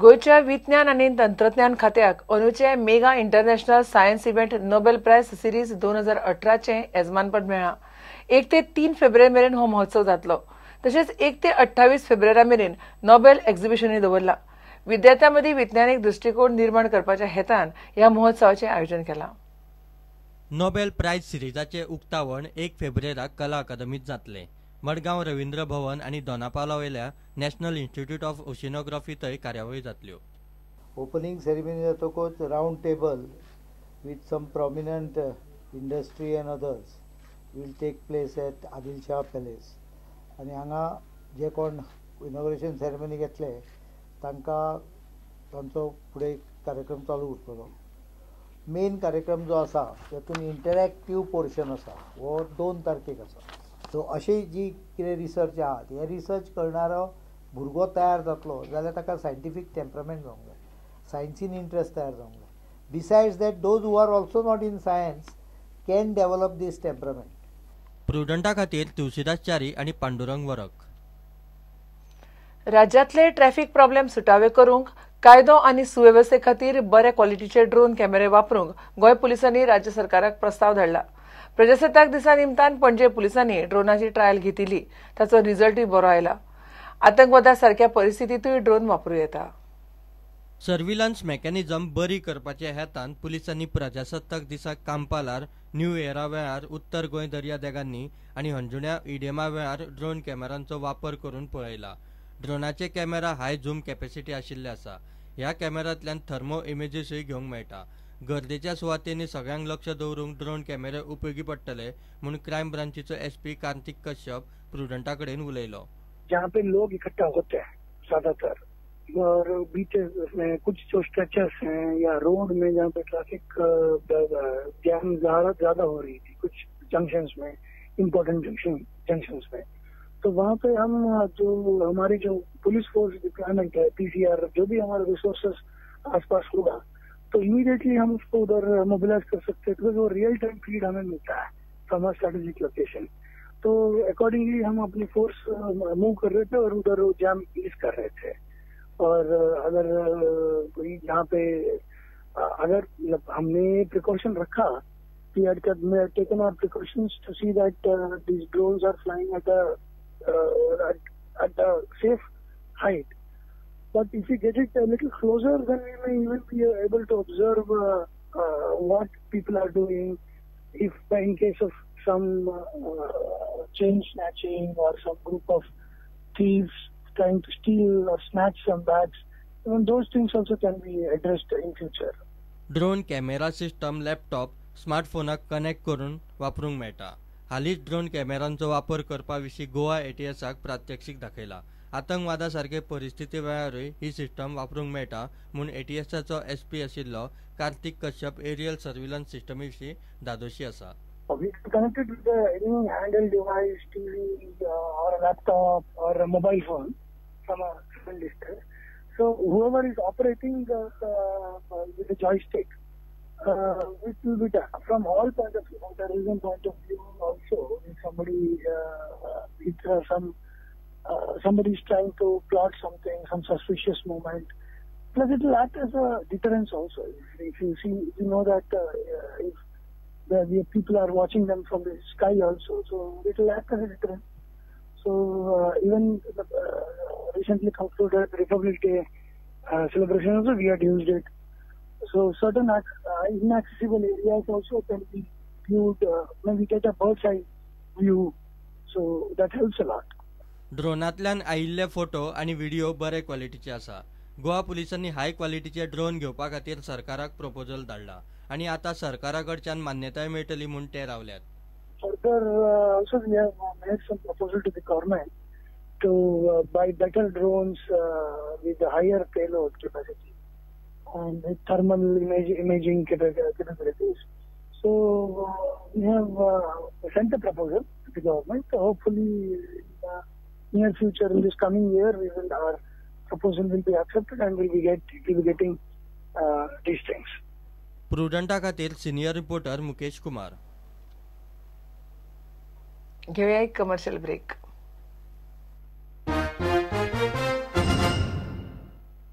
गोंयच्या विज्ञान आनी तंत्रज्ञान खात्याक अंदूचे mega international science event Nobel prize series 2018चें येजमानपद मेळ्ळां. 1 ते 3 फेब्रुवारी मेरेन हो महोत्सव जातलो. तशेंच 1 ते 28 फेब्रुवारी मेरेन नोबेल एक्झिबिशनूय दवरलां. विद्यार्थ्यां मदीं विज्ञानीक दृश्टिकोन निर्माण करपाच्या हेतान ह्या महोत्सवाचें आयोजन केलां. नोबेल प्रायज सिरिजाचें उक्तावण 1 फेब्रुवाराक कला अकादमींत जातलें. मडगांव रवींद्र भवन आनी दोनापावला वयल्या नॅशनल इन्स्टिट्यूट ऑफ ओशिनोग्राफींतय कार्यावळी जातल्यो. ओपनिंग सेरेमनी जातकूच round table with some prominent industry and others will take place at Adil Shah palace. आनी हांगा जे कोण इनॉग्रेशन सेरेमनी घेतले तांकां तांचो फुडें कार्यक्रम चालू उरतलो. मेन कार्यक्रम जो आसा तातूंत इंटरॅक्टीव पोर्शन आसा हो 2 तारखेक आसा. सो अशी जी कितें रिसर्च आहा हे रिसर्च करणारो भुरगो तयार जातलो जाल्यार ताका सायंटिफीक टेम्परमेंट जावंक जाय, सायन्सीन इंट्रस्ट तयार जावंक जाय. Besides that those who are also not in science can develop this temperament. प्रुडंटा खातीर तुळशीदास च्यारी आनी पांडुरंग वरक. राज्यांतले ट्रॅफिक प्रॉब्लेम सुटावे करूंक कायदो आनी सुवेवस्थे खातीर बरे क्वॉलिटीचे ड्रोन कॅमेरे वापरूंक गोंय पुलिसांनी राज्य सरकाराक प्रस्ताव धाडला. प्रजासत्ताक दिसा निमतान पणजे पुलिसांनी ड्रोनाची ट्रायल घेतिल्ली. ताचो रिजल्टूय बरो आयला. आतंकवादा सारक्या परिस्थितींतूय ड्रोन वापरूं येता. सर्विलन्स मेकॅनिझम बरी करपाच्या हेतान पुलिसांनी प्रजासत्ताक दिसा कांपालार न्यू इयरा वेळार उत्तर गोंय दर्यादेगांनी आनी हणजुण्या इडियमा वेळार ड्रोन कॅमेरांचो वापर करून पळयला. ड्रोनाचे कॅमेरा हाय झूम कॅपॅसिटी आशिल्ले आसा. ह्या कॅमेरांतल्यान थर्मो इमेजीसूय घेवंक मेळटा. गर्देच्या सुवातेंनी सगळ्यांक लक्ष दवरूंक ड्रोन कॅमेरे उपयोगी पडटले म्हूण क्रायम ब्रांचीचो एसपी कार्तिक कश्यप प्रुडंटा कडेन उलयलो. जहाँ पे लोग इकट्ठा होते हैं ज्यादातर और बीचेस में कुछ जो स्ट्रेचेस हैं या रोड में जहाँ पे ट्रैफिक जाम ज्यादा हो रही थी कुछ जंक्शंस में, इम्पोर्टेंट जंक्शंस में, तो वहाँ पे हम जो हमारी जो पुलिस फोर्स डिप्लॉयमेंट है, पीसीआर, जो भी हमारे रिसोर्सेस आसपास होगा तो इमीडिएटली हम उसको उधर मोबिलाइज कर सकते हैं, because वो रियल टाइम फीड हमें मिलता है फ्रॉम अ स्ट्रेटेजिक लोकेशन. तो अकॉर्डिंगली हम अपनी फोर्स मूव कर रहे थे और उधर वो जाम ईज कर रहे थे. और अगर कोई यहाँ पे अगर हमने प्रिकॉशन रखा, we had taken our precautions to see that these drones are flying at a safe height. But if we get it a little closer, then we may even be able to observe what people are doing. If in case of some chain snatching or some group of thieves trying to steal or snatch some bags, even those things also can be addressed in future. Drone camera system laptop, स्मार्टफोनाक connect करून वापरूंक मेळटा. हालींच drone कॅमेरांचो वापर करपा विशीं गोवा एटीएसाक प्रात्यक्षीक दाखयला. आतंकवादा सारके परिस्थिती वेळारूय ही सिस्टम वापरूंक मेळटा म्हूण एटीएसाचो एसपी आशिल्लो कार्तिक कश्यप एरियल सर्विलन्स सिस्टमी विशीं धादोशी आसा. We connected with any handheld device, TV or a laptop or a mobile phone from a certain distance. So whoever is operating with the joystick, it will be done from all point of view, from terrorism point of view also. If somebody, somebody is trying to plot something, some suspicious movement, plus it will act as a deterrence also. If you see, if you know that if the people are watching them from the sky also, so it will act as a deterrent. So even the recently concluded Republic Day celebration also, we had used it. So certain inaccessible areas also can be viewed when we get a bird's eye view, so that helps a lot. ड्रोनांतल्यान आयिल्ले photo आनी video बरे क्वॉलिटीचे आसा. गोवा पुलिसांनी हाय क्वॉलिटीचे drone घेवपा खातीर सरकाराक proposal धाडला आनी आतां सरकारा कडच्यान मान्यताय मेळटली म्हूण ते रावल्यात. Further, also we have made some proposal to the government to buy better drones with higher payload capacity and with thermal imaging capabilities. So we have sent a proposal to the government. Hopefully, in the near future, in this coming year, we will, our proposal will be accepted and we will be getting these things. प्रुडंटा खातीर senior reporter Mukesh Kumar. घेऊया एक commercial break.